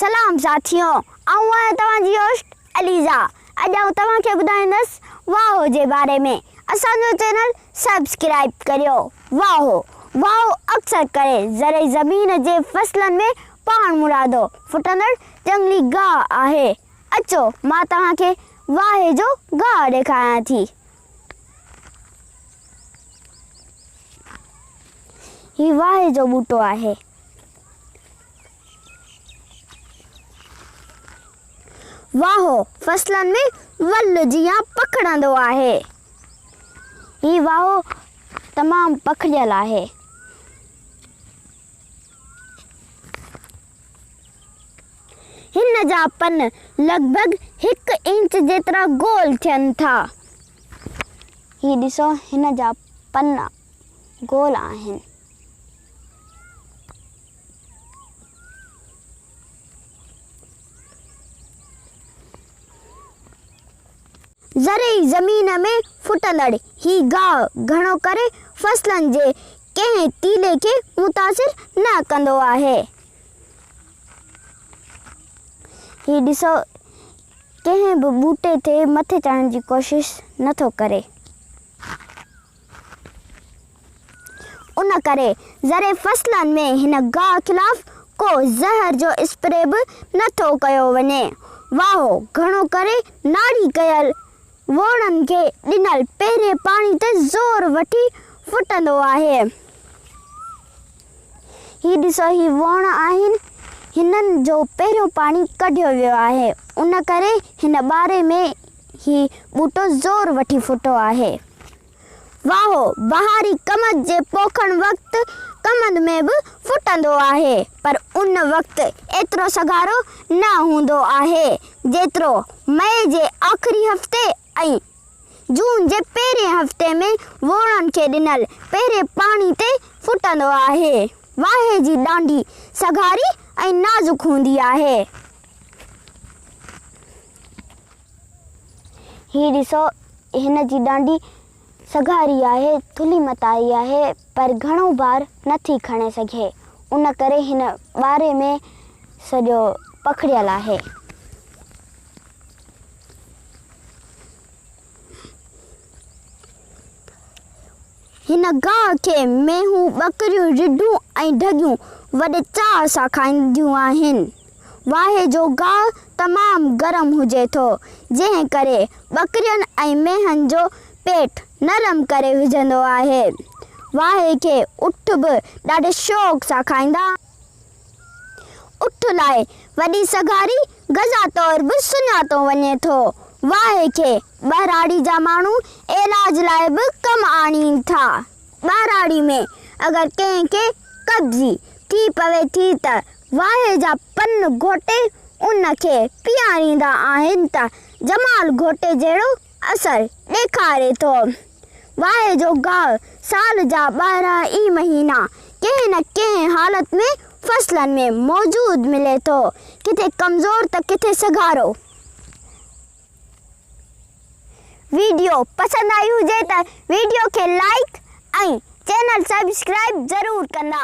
سلام ساٿيو آئون آهيان توهان جي هوسٽ عليزا اڄ آئون توهان کي ٻڌائيندس واهو جي باري ۾ اسان جو چينل سبسڪرائب ڪريو واهو واهو اڪثر ڪري زرعي زمين جي فصلن ۾ پاڻ مرادو ڦٽندڙ جهنگلي گاهه آهي اچو مان توهان کي واهي جو گاهه ڏيکاريان ٿي. هي واهي جو ٻوٽو آهي. واهو فصلن ۾ ول جيان پکڙندو آهي. هي واهو تمام پکڙيل آهي. هن جا پن لڳ ڀڳ هڪ انچ جيترا گول ٿين ٿا. هي ڏسو هن جا پن گول آهن. زرعي زمين ۾ ڦٽندڙ هي گاهه گهڻو ڪري فصلن جي ڪنهن تيلي کي متاثر نه ڪندو آهي. هي ڏسو ڪنهن به ٻوٽي تي مٿي چڙهڻ جي ڪوشش نه ٿو ڪري. ان ڪري زرعي فصلن ۾ هن گاهه خلاف ڪو زهر جو اسپري به نه ٿو ڪيو وڃي. واهو گهڻو ڪري ناڙي ڪيل ووڙن کي ڏنل پهرين پاڻي تي زور وٺي ڦٽندو آهي. هي ڏسو هي ووڻ آهن هنن جو پهريون پاڻي ڪڍيو ويو آهي ان ڪري هن ٻاري ۾ هي ٻوٽو زور وٺي ڦٽو آهي. واهو بهاري ڪمند جي پوکڻ وقت ڪمند ۾ به ڦٽندو آهي پر ان وقت ايترو سگهارو نه هوندو آهي جيترو مئي جي آخري هفتي ۽ جون جي پهرين هفتي ۾ ووڻن کي ڏنل پهرين پاڻي تي ڦٽندو آهي. واهي جي ڏانڊي سگهاري ۽ نازڪ هوندي آهي. هي ڏسو هن جي ڏانڊي سگهاري آهي، ٿلهي متاري آهي، پر گهڻو بار نه ٿي کڻي سگهي، ان ڪري هن ٻاري ۾ سڄو پکڙيل آهي. هن گاهه کي مينهون، ٻڪريون، رڍون ۽ ڍڳيون وڏي چاهه سان کائينديون آهن. واهي جو گاهه تمام گرم هجي ٿو، جنهن ڪري ٻڪرين ۽ مينهن جو پيٽ نرم ڪري وجهندو آهي. واهي کي اٺ به ڏاڍي شوق سان کائيندا. اٺ لاء وڏي سگهاري غذا طور به سڃاتو وڃي ٿو. واهي کي ٻهراڙي جا ماڻهو علاج لاء به ڪم آڻين ٿا. ٻهراڙي ۾ اگر ڪنهن کي قبضي ٿي پوي ٿي ته واهي جا پن گهوٽي ان کي پياريندا آهن ته جمال گهوٽي جهڙو اثر ڏيکاري ٿو. واهي جو گاهه سال جا 12 ئي مهينا ڪنهن نه ڪنهن حالت ۾ فصلن ۾ موجود ملي ٿو، ڪٿي ڪمزور ته ڪٿي سگهارو. ويڊيو پسند آئي هجي ته ويڊيو کي لائيڪ ۽ چينل سبسڪرائيب ضرور ڪندا.